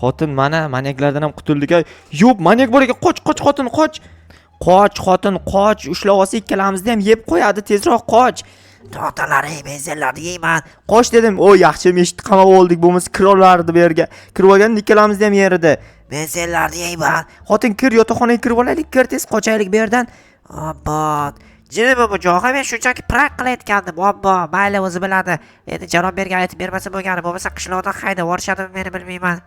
Xotin, mana manyaklardan ham qutuldik. Ay, yo'q, manyak bor ekan. Qoch, qoch, xotin, qoch. Qoch, xotin, qoch. Ushlab olsa ikkalamizni ham yeb qo'yadi. Tezroq qoch. To'xtalaring, men senlarni yeyman. Qoch dedim. O, yaxshi, eshikni qamab oldik, bo'lmasa kira olardi bu yerga. Kirib olganda ikkalamizni ham yer edi. Men senlarni yeyman. Xotin, kir, yotoqxonaga kirib olaylik, kir, tez qochaylik bu yerdan. Obbo. Jinimi bu, Joha? Men shunchaki prank qilayotgandim. Obbo, mayli, o'zi biladi. Endi janob merga aytib bermasa bo'lgani, bo'lmasa qishloqdan haydab yuborishadimi meni, bilmayman.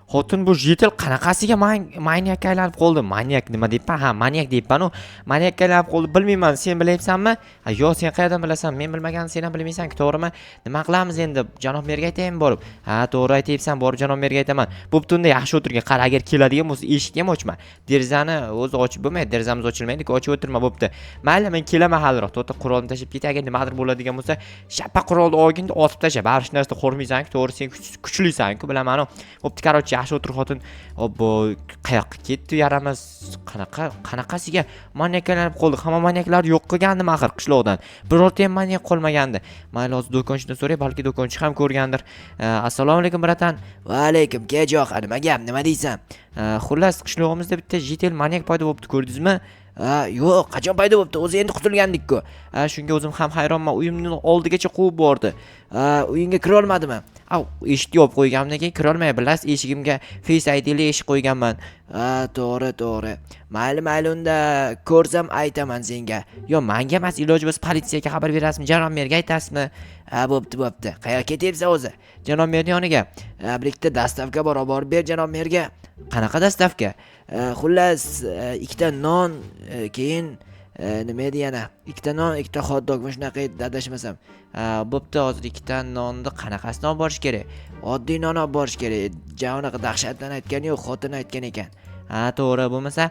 Xotin, bu житель qanaqasiga manyakka aylanib qoldi? Manyak nima deyapman? Ha, manyak deyapman-u. Manyakka aylanib qoldi, bilmayman. Sen bilyapsanmi? Ha, yo'q, sen qayerdan bilasan? Men bilmaganni sen ham bilmaysan-ku, to'g'rimi? Nima qilamiz endi? Janob merga aytaymi borib? Ha, to'g'ri aytyapsan, borib janob merga aytaman. Bo'pti, unda yaxshi o'tirgin. Qara, agar keladigan bo'lsa, eshikni ham ochma. Derazani o'zi ochib bo'lmaydi, derazamiz ochilmaydi-ku, ochib o'tirma, bo'pti. Mayli, men kelaman haliroq. To'xta, qurolni tashlab ketay. Agar nimadir bo'ladigan bo'lsa, shappa qurolni olgin, otib tasha. Baribir hech narsadan qo'rqmaysan-ku, to'g'ri, sen kuchlisan-ku, bilaman-u. Bo'pti, короче, yaxshi o'tir, xotin. Obbo, qayoqqa ketdi yaramas? Qanaqa qanaqasiga manyakka aylanib qoldi? Hamma manyaklarni yo'q qilgandim axir qishloqdan. Birorta ham manyak qolmagandi. Mayli, hozir do'konchidan so'ray, balki do'konchi ham ko'rgandir. Assalomu alaykum, братан. Va alaykum, ke, Joha, nima gap, nima deysan? Xullas, qishlog'imizda bitta житель manyak paydo bo'libdi, ko'rdingizmi? Ha, yo'q, qachon paydo bo'libdi? O'zi endi qutulgandik-ku. Ha, shunga o'zim ham hayronman. Uyimni oldigacha quvib bordi. Ha, uyingga kirolmadimi? Av, eshikni yopib qo'yganimdan keyin kirolmay, bilasiz, eshigimga Face IDli eshik qo'yganman. Ha, to'g'ri, to'g'ri. Mayli, mayli, unda ko'rsam aytaman senga. Yo, manga emas, iloji bo'lsa politsiyaga xabar berasizmi, janob merga aytasizmi? Ha, bo'pti, bo'pti. Qayerga ketyapsan o'zi? Janob merni yoniga. Ha, bir ikkita доставка bor, olib borib ber janob merga. Qanaqa доставка? Xullas, ikkita non, keyin nima edi yana? Ikkita non, ikkita hot dog, mana shunaqa edi, adashmasam. Ha, bo'pti, hozir ikkita nonni qanaqasini olib borish kerak? Oddiy non olib borish kerak. Ja unaqa dahshatdan aytgani yo'q, xotin aytgan ekan. Ha, to'g'ri, bo'lmasa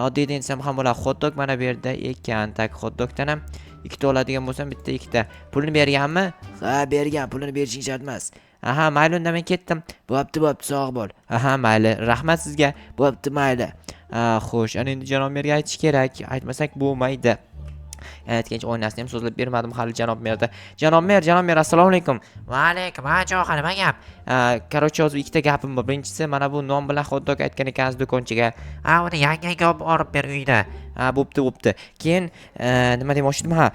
oddiy desam ham bo'ladi. Hot dog mana bu yerda ekan. Так, hot dogdan ham ikkita oladigan bo'lsam, bitta, ikkita. Pulni berganmi? Ha, bergan, pulini berishing shart emas. Aha, mayli, unda men ketdim. Bo'pti, bo'pti, sog' bo'l. Aha, mayli, rahmat sizga. Bo'pti, mayli. Ha, xo'sh, ana endi janob merga aytish kerak. Aytmasak bo'lmaydi. Yana aytgancha, oynasini ham so'zlab bermadim hali janob merda. Janob mer, janob mer, assalomu alaykum. Va alaykum, ha, Joha, nima gap? Короче, hozir ikkita gapim bor. Birinchisi, mana bu non bilan hot dog aytgan ekansiz do'konchiga. Ha, uni yangaga olib borib ber uyda. Ha, bo'pti, bo'pti. Keyin nima demoqchi edim? Ha,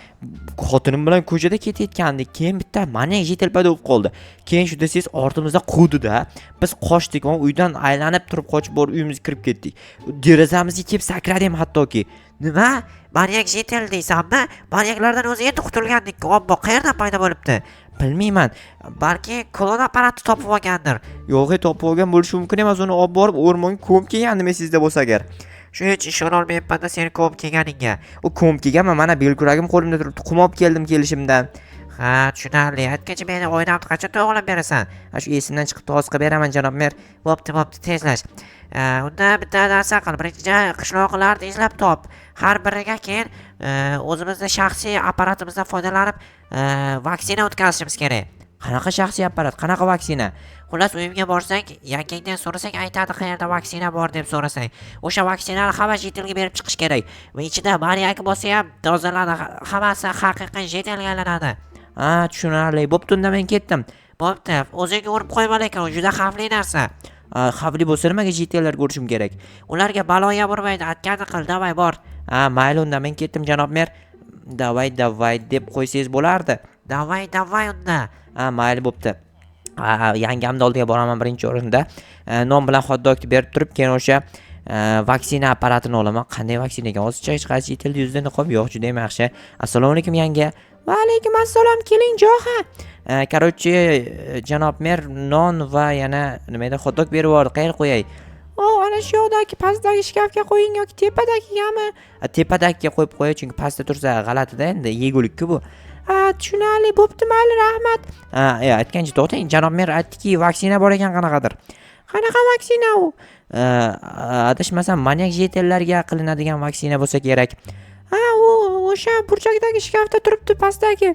xotinim bilan ko'chada ketayotgandik. Keyin bitta manyak житель paydo bo'lib qoldi. Keyin shu desangiz, ortimizda quvdi-da. Biz qochdik, va uydan aylanib turib qochib borib uyimizga kirib ketdik. Derazamizga kelib sakradi ham hattoki. Nima? Manyak житель deysanmi? Manyaklardan o'zi endi qutulgandik. Obbo, qayerdan paydo bo'libdi? Bilmayman. Balki klon apparati topib olgandir. Yo'q, topib olgan bo'lishi mumkin emas. Uni olib borib o'rmonga ko'mib kelgandim, esingizda bo'lsa agar. Shu hech ishonolmayapman-da seni ko'mib kelganingga. U ko'mib kelganman, mana belkuragim qo'limda turibdi. Qum olib keldim kelishimdan. Ha, tushunarli. Aytgancha, meni oynamni qachon to'g'rilab berasan? Ha, shu esimdan chiqibdi, hozir qilib beraman, janob mer. Bo'pti, bo'pti, tezlash. Unda bitta narsa qil. Birinchi qishloqilarni izlab top. Har biriga keyin o'zimizni shaxsiy apparatimizdan foydalanib vaksina o'tkazishimiz kerak. Qanaqa shaxsiy apparat? Qanaqa vaksina? Xullas, uyimga borsang, yangangdan so'rasang aytadi, qayerda vaksina bor deb so'rasang. O'sha vaksinani hamma житель ga berib chiqish kerak. Va ichida manyak bo'lsa ham tozalanadi, hammasi haqiqiy житель ga aylanadi. Ha, tushunarli. Bo'pti, unda men ketdim. Bo'pti, o'zingga urib qo'yma lekin, u juda xavfli narsa. Ha, xavfli bo'lsa, nimaga житель larga urishim kerak? Ularga balo ham urmaydi, aytganini qil, давай bor. Ha, mayli, unda men ketdim, janob mer. Давай, давай deb qo'ysangiz bo'lardi. Давай, давай unda. Ha, mayli, bo'pti. Ha, yangamni oldiga boraman birinchi o'rinda. Non bilan hot dogni berib turib, keyin o'sha vaksina apparatini olaman. Qanday vaksina ekan? Hozircha hech qaysi житель yuzida niqob yo'q, juda ham yaxshi. Assalomu alaykum, yanga. Va alaykum assalom, keling, Joha. Короче, janob mer non va yana nima edi, hot dog berib yubordi. Qayerga qo'yay? O, ana shu yoqdagi pastdagi shkafga qo'ying yoki tepadagigami? Tepadagiga qo'yib qo'yay, chunki pastda tursa g'alatida endi, yegulik-ku bu. Ha, tushunarli, bo'pti, mayli, rahmat. Ha, aytgancha, to'xtang, janob mer aytdiki, vaksina bor ekan qanaqadir. Qanaqa vaksina u? Adashmasam, manyak житель larga qilinadigan vaksina bo'lsa kerak. Ha, u o'sha burchakdagi shkafda turibdi, pastdagi.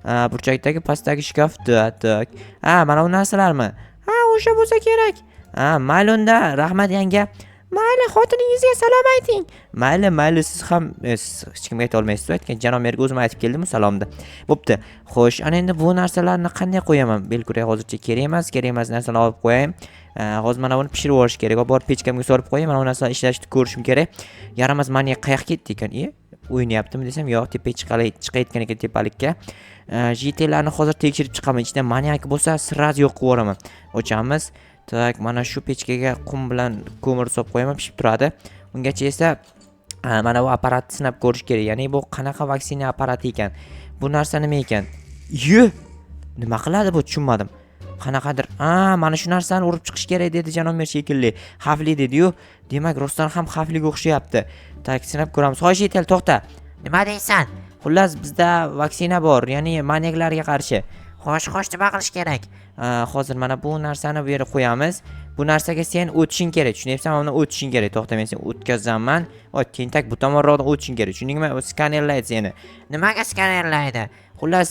Ha, burchakdagi pastdagi shkafda. Так. Ha, mana bu narsalarmi? Ha, o'sha bo'lsa kerak. Ha, mayli unda, rahmat, yanga. Mayli, xotiningizga salom ayting. Mayli, mayli, siz ham siz hech kimga ayta olmaysiz, aytgan janob merga o'zim aytib keldim salomni. Bo'pti. Xo'sh, ana endi bu narsalarni qanday qo'yaman? Belkurak hozircha kerak emas, kerak emas narsani olib qo'yay. Hozir mana buni pishirib yuborish kerak. Olib borib pechkamga solib qo'yay, mana bu narsani ishlashni ko'rishim kerak. Yaramas manyak qayoqqa ketdi ekan? E, o'ynayaptimi desam, yo'q, tepaga chiqayotgan ekan tepalikka. Житель larni hozir tekshirib chiqaman. Ichida manyak bo'lsa, сразу yo'q qilib yuboraman. Ochamiz. Так, mana shu pechkaga qum bilan ko'mir solib qo'yaman, pishib turadi. Ungacha esa mana bu apparatni sinab ko'rish kerak. Ya'ni bu qanaqa vaksina apparati ekan? Bu narsa nima ekan? Ye! Nima qiladi bu? Tushunmadim. Qanaqadir, a, mana shu narsani urib chiqish kerak dedi janob mer shekilli. Xavfli dedi-yu. Demak, rostdan ham xavfliga o'xshayapti. Так, sinab ko'ramiz. Hoy, житель, to'xta. Nima deysan? Xullas, bizda vaksina bor, ya'ni manyaklarga qarshi. Xo'sh, nima qilish kerak? Hozir mana bu narsani bu yerga qo'yamiz. Bu narsaga sen o'tishing kerak. Tushunyapsanmi? Uni o'tishing kerak. To'xta, men seni o'tkazaman. Voy, tentak, bu tomonroqdan o'tishing kerak. Tushundingmi? U skanerlaydi seni. Nimaga skanerlaydi? Xullas,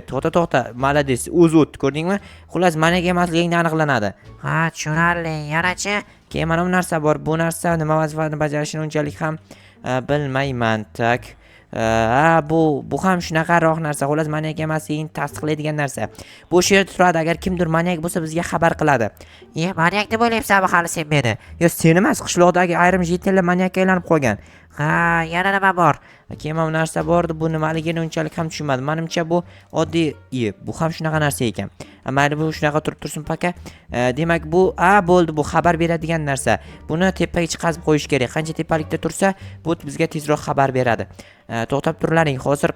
to'xta, to'xta. Молодец, o'zi o'tdi, ko'rdingmi? Xullas, manyak emasligingni aniqlanadi. Ha, tushunarli. Yanachi? Keyin mana bu narsa bor. Bu narsa nima vazifani bajarishini unchalik ham bilmayman. Так. Ha, bu ham shunaqaroq narsa. Xullas, manyak emasligingni tasdiqlaydigan narsa. Bu shu yerda turadi. Agar kimdir manyak bo'lsa, bizga xabar qiladi. E, manyak deb o'ylayapsanmi hali sen meni? Yo, sen emas, qishloqdagi ayrim житель lar manyakka aylanib qolgan. Ha, yana nima bor? Keyin mana bu narsa bor edi, bu nimaligini unchalik ham tushunmadim. Manimcha, bu oddiy, e, bu ham shunaqa narsa ekan. Ha, mayli, bu shunaqa turib tursin пока. Demak, bu, a, bo'ldi, bu xabar beradigan narsa. Buni tepaga chiqazib qo'yish kerak. Qancha tepalikda tursa, bu bizga tezroq xabar beradi. To'xtab turlaring, hozir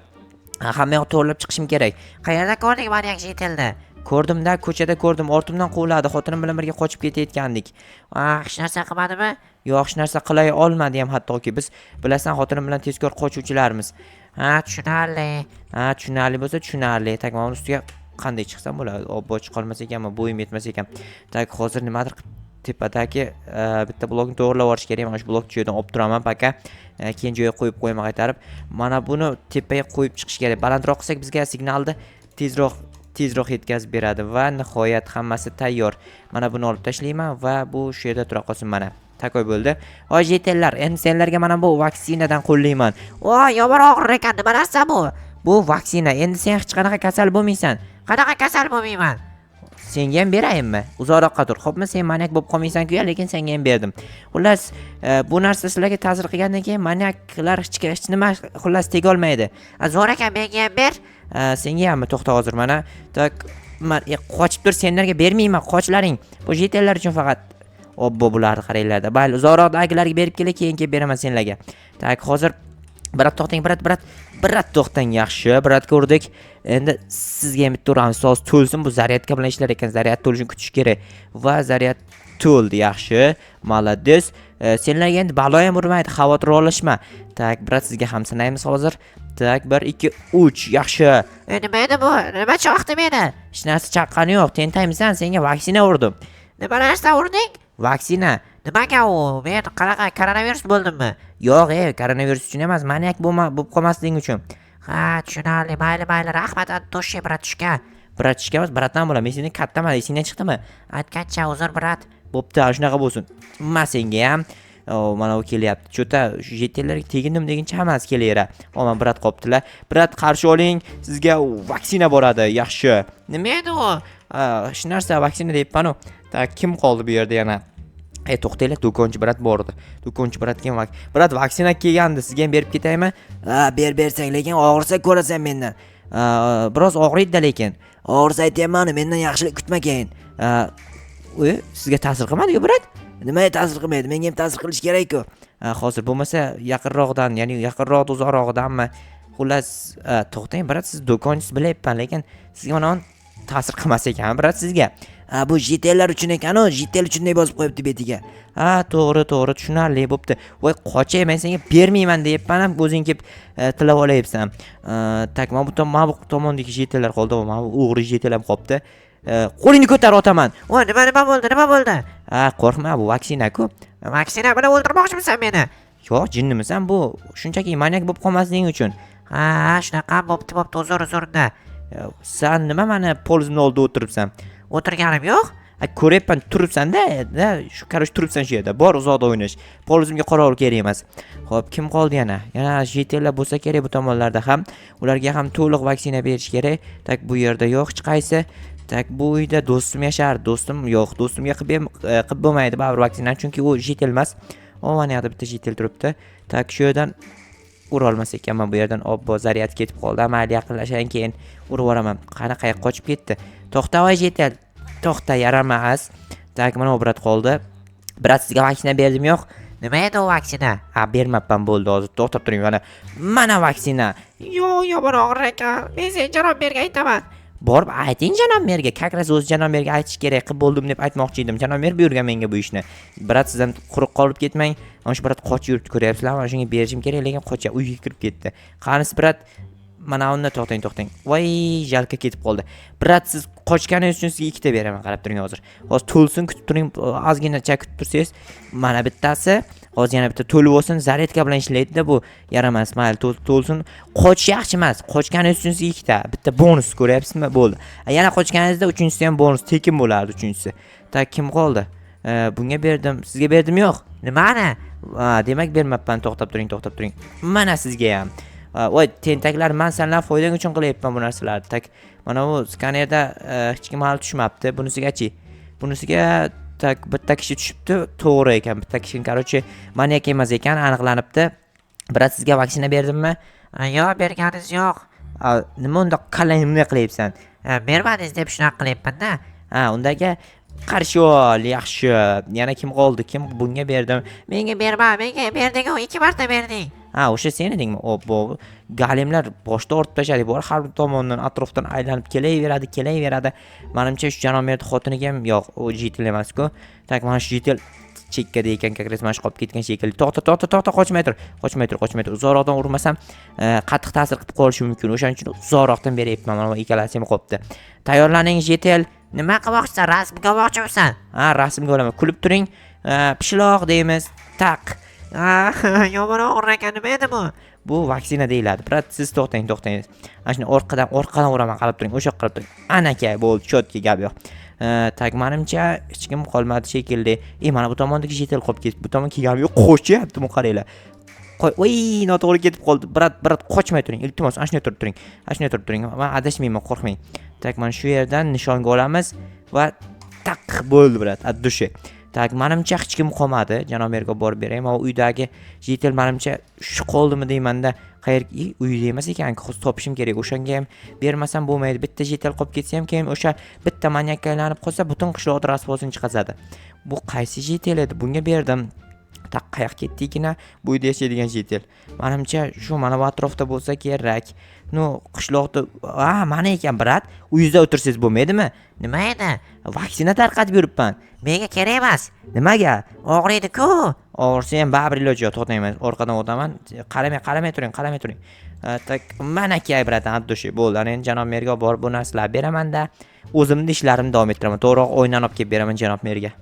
hamma yoq to'g'rilab chiqishim kerak. Qayerda ko'rding manyak житель ni? Ko'rdimda, ko'chada ko'rdim. Ortimdan quvladi. Xotinim bilan birga qochib ketayotgandik. Ah, hech narsa qilmadimi? Yo'q, hech narsa qilay olmadi ham hattoki. Biz, bilasan, xotinim bilan tezkor qochuvchilarmiz. Ha, tushunarli. Ha, tushunarli bo'lsa tushunarli. Так, mana buni ustiga qanday chiqsam bo'ladi? Obbo, chiqolmas ekanman, bo'yim yetmas ekan. Так, hozir nimadir qilib tepadagi bitta blokni to'g'irlab yuborish kerak. Mana shu blokni shu yerdan olib turaman пока. Keyin joyiga qo'yib qo'yaman qaytarib. Mana buni tepaga qo'yib chiqish kerak. Balandroq qilsak, bizga signalni tezroq yetkazib beradi va nihoyat hammasi tayyor. Mana buni olib tashlayman va bu shu yerda tura qolsin mana. Такой bo'ldi. Hoy, житель lar, endi senlarga mana bu vaksinadan qo'llayman. Voy, yomon og'rir ekan. Nima narsa bu? Bu vaksina. Endi sen hech qanaqa kasal bo'lmaysan. Qanaqa kasal bo'lmayman? Senga ham berayinmi? Uzoqroqqa tur. Xo'pmi, sen manyak bo'lib qolmaysan-ku, lekin senga ham berdim. Xullas, bu narsa sizlarga ta'sir qilgandan keyin manyaklar hech nima, xullas, tegolmaydi. A, zo'r ekan, menga ham ber. Senga hammi? To'xta, hozir mana. Так, man, qochib tur, senlarga bermayman, qochlaring. Bu житель lar uchun faqat. Obbo, bularni qaranglarda. Mayli, uzoqroqdagilarga berib kelay, keyin kelib beraman senlarga. Так, hozir, брат, to'xtang, брат, брат, брат, to'xtang, yaxshi, брат, ko'rdik. Endi sizga ham bitta uramiz. Soz to'lsin, bu zaryadka bilan ishlar ekan. Zaryad to'lishini kutish kerak. Va zaryad to'ldi, yaxshi. Молодец. Senlarga endi balo ham urmaydi, xavotir olishma. Так, брат, sizga ham sinaymiz hozir. Так, 1 2 3, yaxshi. E, nima edi bu? Nima chaqdi meni? Hech narsa chaqqani yo'q. Tentaymisan, senga vaksina urdim. Nima narsa urding? Vaksina. Nimaga u? Men qanaqa koronavirus bo'ldimmi? Yo'q, e, koronavirus uchun emas, manyak bo'lma, bo'lib qolmasliging uchun. Ha, tushunarli. Mayli, mayli, rahmat, Antoshi, братишка. Братишка emas, братан bo'laman. Men sendan kattaman, esingdan chiqdimi? Aytgancha, uzr, брат. Bo'pti, shunaqa bo'lsin. Ma senga ham. O, mana u kelyapti. Чё-то shu житель larga tegindim deguncha hammasi kelaveradi. Omon, брат qolibdilar. Брат, qarshi oling, sizga vaksina boradi. Yaxshi. Nima edi u? Hech narsa, vaksina deyapman-u. Так, kim qoldi bu yerda yana? E, to'xtanglar, do'konchi брат bor edi. Do'konchi брат kim? Брат, vaksina kelgandi, sizga ham berib ketaymi? Ha, ber, bersang, lekin og'risa ko'rasan mendan. Biroz og'riydi lekin. Og'risa aytyapman, mendan yaxshilik kutma keyin. E, sizga ta'sir qilmadi-ku, брат? Nimaga ta'sir qilmaydi? Menga ham ta'sir qilish kerak-ku. Hozir bo'lmasa yaqinroqdan, ya'ni yaqinroqda, uzoqrog'idanmi? Xullas, to'xtang, брат, siz do'konchisiz bilyapman, lekin sizga mana ta'sir qilmas ekan, брат, sizga. Ha, bu житель lar uchun ekan-u, житель uchun deb yozib qo'yibdi betiga. Ha, to'g'ri, to'g'ri, tushunarli bo'pti. Voy, qochay, men senga bermayman deyapman ham, o'zing kelib tilab olyapsan. Так, mana bu tomondagi житель lar qoldi, mana bu o'g'ri житель ham qolibdi. Qo'lingni ko'tar, otaman. Voy, nima, nima bo'ldi? Nima bo'ldi? Ha, qo'rqma, bu vaksina-ku. Vaksina bilan o'ldirmoqchimisan meni? Yo'q, jinnimisan, bu shunchaki manyak bo'lib qolmasliging uchun. Ha, shunaqa, bo'pti, bo'pti, uzr, uzr-da. San nima mani polzimni oldida o'tiribsan? O'tirganim yo'q. Ha, ko'ryapman, turibsan-da, da, shu, короче, turibsan shu yerda. Bor, uzoqda o'ynash. Polzimga qorovul kerak emas. Xo'p, kim qoldi yana? Yana житель lar bo'lsa kerak bu tomonlarda ham. Ularga ham to'liq vaksina berish kerak. Так, bu yerda yo'q hech qaysi. Так, bu uyda do'stim yashardi. Do'stim yo'q, do'stimga qilib bo'lmaydi baribir vaksinani, chunki u житель emas. O, mana yoqda bitta житель turibdi. Так, shu yerdan ura olmas ekanman bu yerdan. Obbo, zaryad ketib qoldi. Mayli, yaqinlashayin, keyin urib yuboraman. Qani, qayoqqa qochib ketdi? To'xta, voy житель, to'xta, yaramas. Так, mana bu брат qoldi. Брат, sizga vaksina berdim, yo'q? Nima edi u vaksina? Ha, bermabman, bo'ldi, hozir to'xtab turing. Mana vaksina. Yo'q, yomon og'rir ekan. Men seni janob merga aytaman. Borib ayting janob merga. Как раз o'zi janob merga aytish kerak, qilib bo'ldim deb aytmoqchi edim. Janob mer buyurgan menga bu ishni. Брат, siz ham quruq qolib ketmang. Mana shu брат qochib yuribdi, ko'ryapsizlarmi? Mana shunga berishim kerak, lekin qochyapti, uyga kirib ketdi. Qanisi, брат? Mana unda to'xtang, to'xtang. Voy, жалко, ketib qoldi. Брат, siz qochganingiz uchun sizga ikkita beraman, qarab turing hozir. Hozir to'lsin, kutib turing, ozginacha kutib tursangiz. Mana bittasi. Hozir yana bitta to'lib olsin. Зарядка bilan ishlaydida bu, yaramas. Mayli, to'lsin. Qochish yaxshi emas. Qochganingiz uchun sizga ikkita, bitta bonus, ko'ryapsizmi? Bo'ldi. Yana qochganingizda uchinchisi ham bonus, tekin bo'lardi uchinchisi. Так, kim qoldi? Bunga berdim, sizga berdim, yo'q? Nimani? Ha, demak bermabman. To'xtab turing, to'xtab turing. Mana sizga ham. Voy, tentaklar, man sanlar foydang uchun qilyapman bu narsalarni. Так, mana bu skanerda hech kim hali tushmabdi. Bunisigachi? Bunisiga, так, bitta kishi tushibdi, to'g'ri ekan. Bitta kishi, короче, manyak emas ekan, aniqlanibdi. Брат, sizga vaksina berdimmi? Yo'q, berganingiz yo'q. A, nima unda kallangni bunday qilyapsan? Bermadingiz deb shunaqa qilyapman-da. Ha, undaga qarshi ol, yaxshi. Yana kim qoldi? Kim, bunga berdim? Menga berma, menga berding-ku, ikki marta berding. Ha, o'sha sen edingmi? Obbo, galimlar boshda ortib tashladi. Bor, har bir tomondan, atrofdan aylanib kelaveradi, kelaveradi. Manimcha, shu janob merni xotiniga ham yo'q, u житель emas-ku. Так, mana shu житель chekkada ekan, как раз mana shu qolib ketgan shekilli. To'xta, to'xta, to'xta, qochmay tur. Qochmay tur, qochmay tur. Uzoqroqdan urmasam, qattiq ta'sir qilib qolishi mumkin. O'shaning uchun uzoqroqdan beryapman. Mana bu ikkalasi ham qolibdi. Tayyorlaning, житель. Nima qilmoqchisan? Rasmga olmoqchimisan? Ha, rasmga olaman. Kulib turing. Pishloq deymiz. Taq. Ah, yomon og'rir ekan, nima edi bu? Bu vaksina deyiladi. Брат, siz to'xtang, to'xtang. Mana shuni orqadan, orqadan uraman, qarab turing. O'sha yoqqa qarab turing. Anaka, bo'ldi, чётко, gap yo'q. Так, manimcha hech kim qolmadi shekilli. E, mana bu tomondagi житель qolib ketdi. Bu tomon kelgani yo'q, qochyapti, bu qaranglar. Qo'y, voy, noto'g'ri ketib qoldi. Брат, брат, qochmay turing. Iltimos, ana shunday turib turing. Ana shunday turib turing. Men adashmayman, qo'rqmang. Так, mana shu yerdan nishonga olamiz va taq, bo'ldi, брат, от души. Так, manimcha hech kim qolmadi. Janob merga borib beray. Mana uydagi житель manimcha shu qoldimi deymanda. Qayer uyda emas ekan, hozir topishim kerak. O'shanga ham bermasam bo'lmaydi. Bitta житель qolib ketsa ham, keyin o'sha bitta manyakka aylanib qolsa, butun qishloqni rasvosini chiqazadi. Bu qaysi житель edi? Bunga berdim. Так, qayoqqa ketdikina? Bu uyda yashaydigan житель. Manimcha shu mana bu atrofda bo'lsa kerak. Ну, qishloqda, ha, mana ekan, брат. Uyingizda o'tirsangiz bo'lmaydimi? Nima edi? Vaksina tarqatib yuribman. Menga kerak emas. Nimaga? Og'riydi-ku. Og'risa ham baribir iloji yo'q. To'xtang, orqadan o'taman. Qaramay, qaramay turing, qaramay turing. Так, mana aka, братан, от души. Bo'ldi. Ana endi janob merga borib bu narsalarni beramanda, o'zimni ishlarimni davom ettiraman. To'g'riroq, oynani olib kelib beraman janob merga.